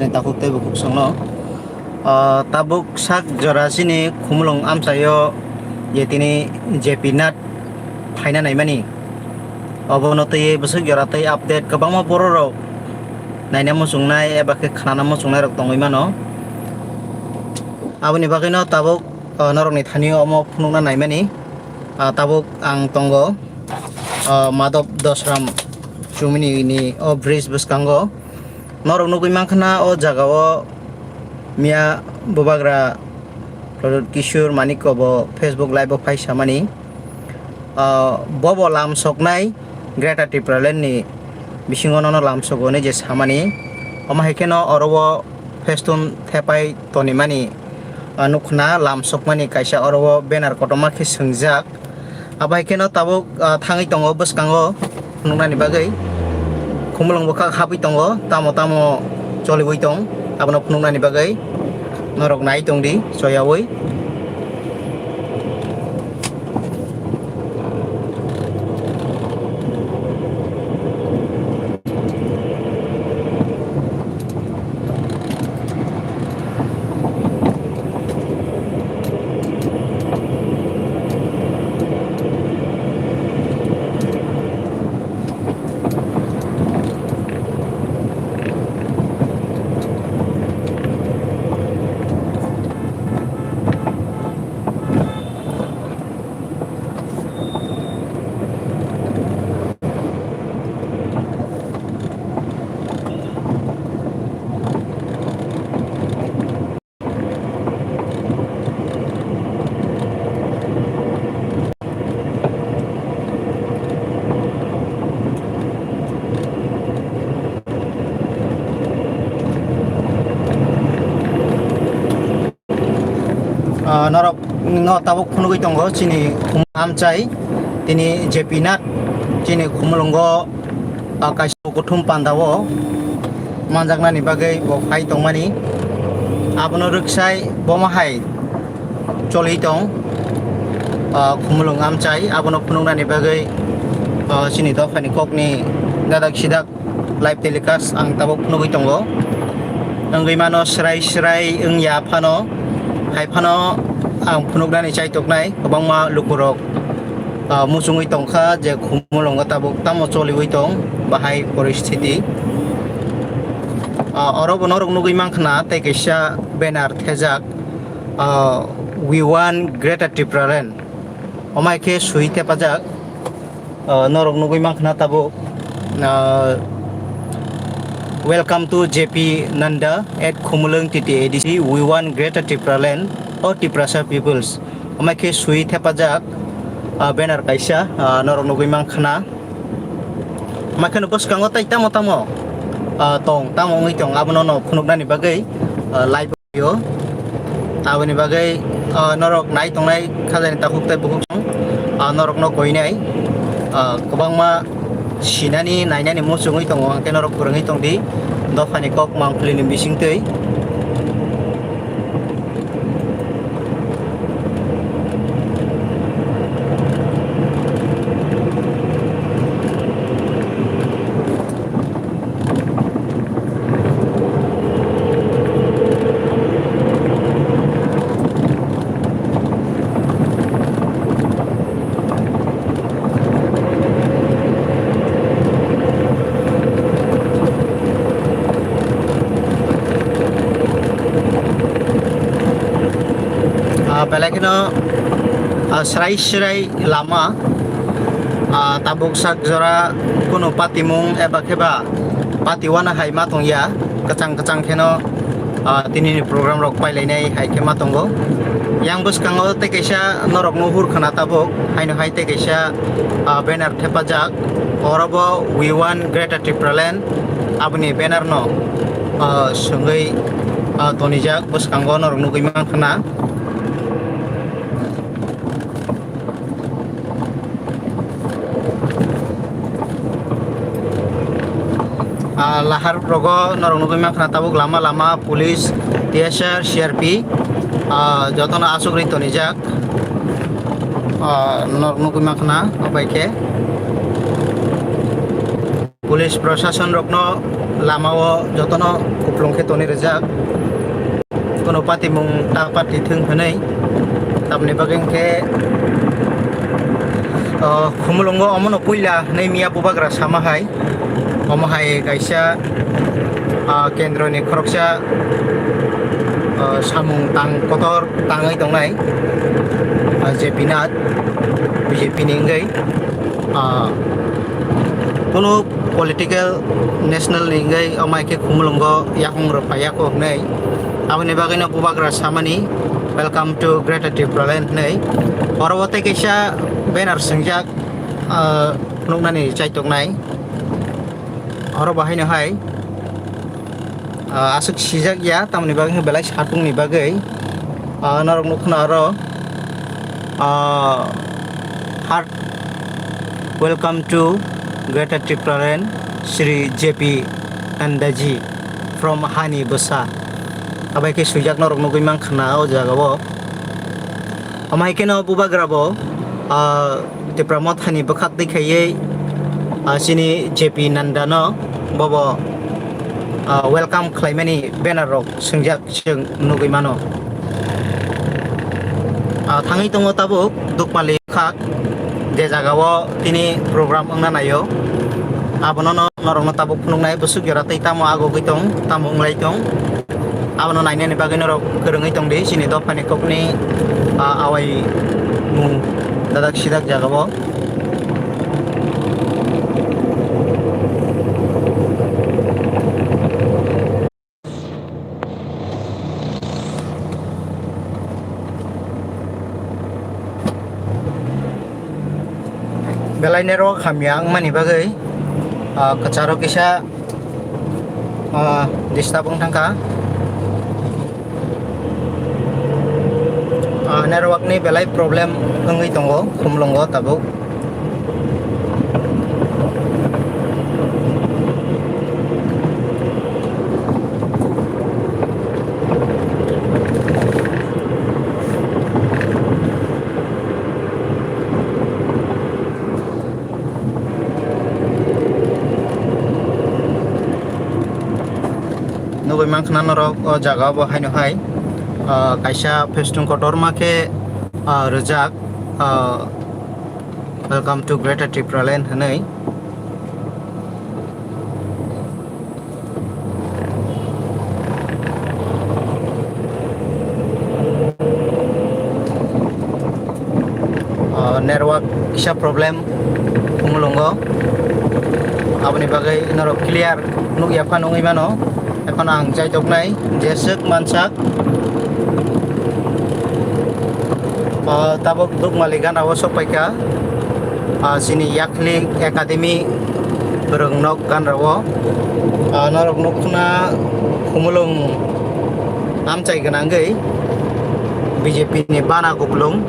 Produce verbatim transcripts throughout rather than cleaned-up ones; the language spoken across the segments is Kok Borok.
Takhuk tei bukhuk songno. Ah, tabuk sak jora chini Khumulwng amchaio je tini J P Nath phaina naimani. Obono twi bwswk jora tei update kwbangma bororok naina muchungnai eba khe khnana muchungnai rok tongwi mano. Aboni bagwino tabuk, ah, norokni thani omo phunukna naimani. Ah, tabuk ang tongo, ah, Madhop Dosram chumini ni o bridge bwskango. Norok nugwi mankha na o jaga o miya bubagra Pradyot Kishore Manikya bo Facebook live o phai samani. Ah, bobo lam soknai Greater Tipraland ni bisingo nono lam sogo hinwi je samani. Omo hai kheno oro o festoon thepai tonimani, ah, nukna lam sokmani kaisa oro o banner kotorma khe swngjak. Abo hai kheno tabuk, ah, thangwi tongo bwskango phunuknani bagwi. Khumulwng bwkhak habwi tongo, tamo tamo choliwi tong, abono phunuknani bagwi norok nai tongdi choyaui. Ah, norok no tabuk phunugwi tongo chini Khumulwng amchai, tini J P Nath chini Khumulwngo, ah, kaisa kuthum panda o manjaknani bagwi bo phai tongmani. Abono rwksai bomo hai choli tong, ah, Khumulwng amchai, abono phunuknani bagwi, ah, chini dophani kokni dadak sidak live telecast ang tabuk phunugwi tongo. Wngwi mano srai srai wngya phano, hai phano ang phunuknani chaitoknai kwbangma lukurok, ah, muchungwi tongkha je Khumulwngo tabuk tamo choliwi tong, bahai poristiti. Ah, oro bo norok nugwi mankha na tei kaisa banner thejak, ah, "We want Greater Tipraland." Omai khe swi thepajak. Ah, norok nugwi mankha na tabuk, ah, "Welcome to J P Nanda at Khumulwng T T A D C, we want Greater Tipraland or Tiprasa peoples." Omai khe swi thepajak, ah, banner kaisa, ah, norok nugwi mankha na. Omai kheno bwskango tei tamo tamo, ah, tong, tamo wngwi tong, abono no phunuknani bagwi, ah, live. Yo. Aboni bagwi, ah, norok nai tongnai khajani takhuk tei bukhuk song, ah, norokno koinai, ah, kwbangma sinani, nainani muchungwi tongo, hwnkhe norok kwrwngwi tongdi dophani kok mangpilini bisingtwi. Ah, belai kheno, ah, srai srai lama, ah, tabuk sak jora kunu patimung eba kheba patiwana hai ma tongya, kwchang kwchang kheno, ah, tinini program rok pailainai hai khe ma tongo. Yang bwskango tei kaisa norok no hur khna tabuk, haino hai tei kaisa, ah, banner thepajak, oro bo "We want Greater Tipraland," aboni banner no, ah, swngwi, ah, tonijak, bwskango norok nugwi mankha na. Ah, lahar rogo norok nugwi mankha na tabuk lama lama police, T S R, C R P, ah, jotono asugwi tonijak. Ah, norok nugwi mankha na obai khe. Police prosason rokno lamao jotono kupulung khe tonwi rijak. Kono patimung ta pati thwng hwnwi. Tamni bagwi hwnkhe, o, Khumulwngo omono puila hwnwi miya bubagra sama hai. Omo hai kaisa, ah, kendroni khoroksa, ah, samung tang kotor tangwi tongnai, ah, J P Nath, B J P ni wngwi, ah, kunu political national ni wngwi omo hai khe Khumulwngo yakung rwphaiya kho hwnwi. Aboni bagwino bubagra samani, "Welcome to Greater Tipraland" hwnwi. Oro o tei kaisa banner swngjak, ah, nuknani chaitok nai. Oro bo haino hai, ah, aswk sijak ya, tamoni bagwi belai satung ni bagwi. Ah, norok nukha na oro, ah, heart, "Welcome to Greater Tipraland, Shri J P Nandaji from Hani Bwsa." Abai khe swijak norok nugwi mankha na o jaga o. Amai khe no bubagra bo, ah, Tipra Mothani bwkhak twi khaiwi, ah, chini J P Nanda no bobo, ah, welcome khlaimani banner rok swngjak chwng nugwi mano. Ah, thangwi tongo tabuk Dukmali khak, je jaga o tini program wngna naio. Abono no norokno tabuk phunuknai bwswk jora tei tamo agogwi tong, tamo wnglai tong. Abono nainani bagwi norok kwrwngwi tong di, chini dophani kokni, ah, awai mung dadak sidak jaga o. Belai network hamya wngmani bagwi, ah, kwcharo kisa, ah, disturb wng thangkha. Ah, network ni belai problem wngwi tongo Khumulwngo tabuk. Nugwi mankha na norok o jaga o bo haino hai, ah, kaisa festung kotorma khe, ah, rwjak, ah, "Welcome to Greater Tipraland" hwnwi. Ah, network kisa problem Khumulwngo, aboni bagwi norok clear nukya phano wngwi mano. Ekhon ang chaitoknai jeswk mansak. Ah, tabuk Dukmali gana o sokpaikha. Ah, chini Yakhli Academy bwrwng nok ganra o. Ah, norok nukna Khumulwng amchai gwnangwi B J P ni bana kupulung.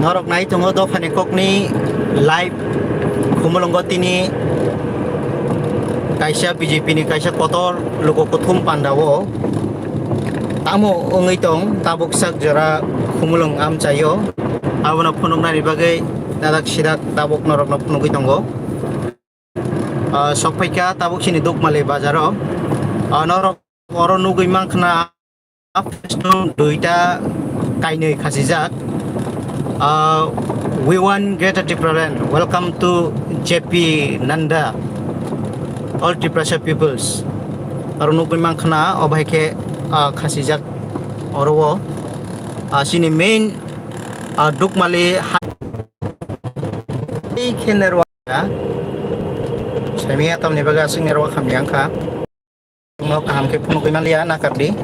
Norok nai tongo dophani kokni live Khumulwngo tini kaisa B J P ni kaisa kotor luku kuthum panda o tamo wngwi tong tabuk sak jora Khumulwng amchaio. Abono phunuknani bagwi dadak sidak tabuk norokno phunugwi tongo. Ah, sokphaikha tabuk chini Dukmali bazaro. Ah, norok oro nugwi mankha na duita kainwi khasijak. Ah, "We want Greater Tipraland. Welcome to J P Nanda, all Tiprasa peoples." Aro nugwi mankha na obo hai khe, ah, khasijak oro o. Ah, chini main, ah, Dukmali ha-, hai khe nerwa Saimia tamni bagwi aswk ni aro khamya wngkha. Chwngno kaham khe phunugwi manliya, nakardi.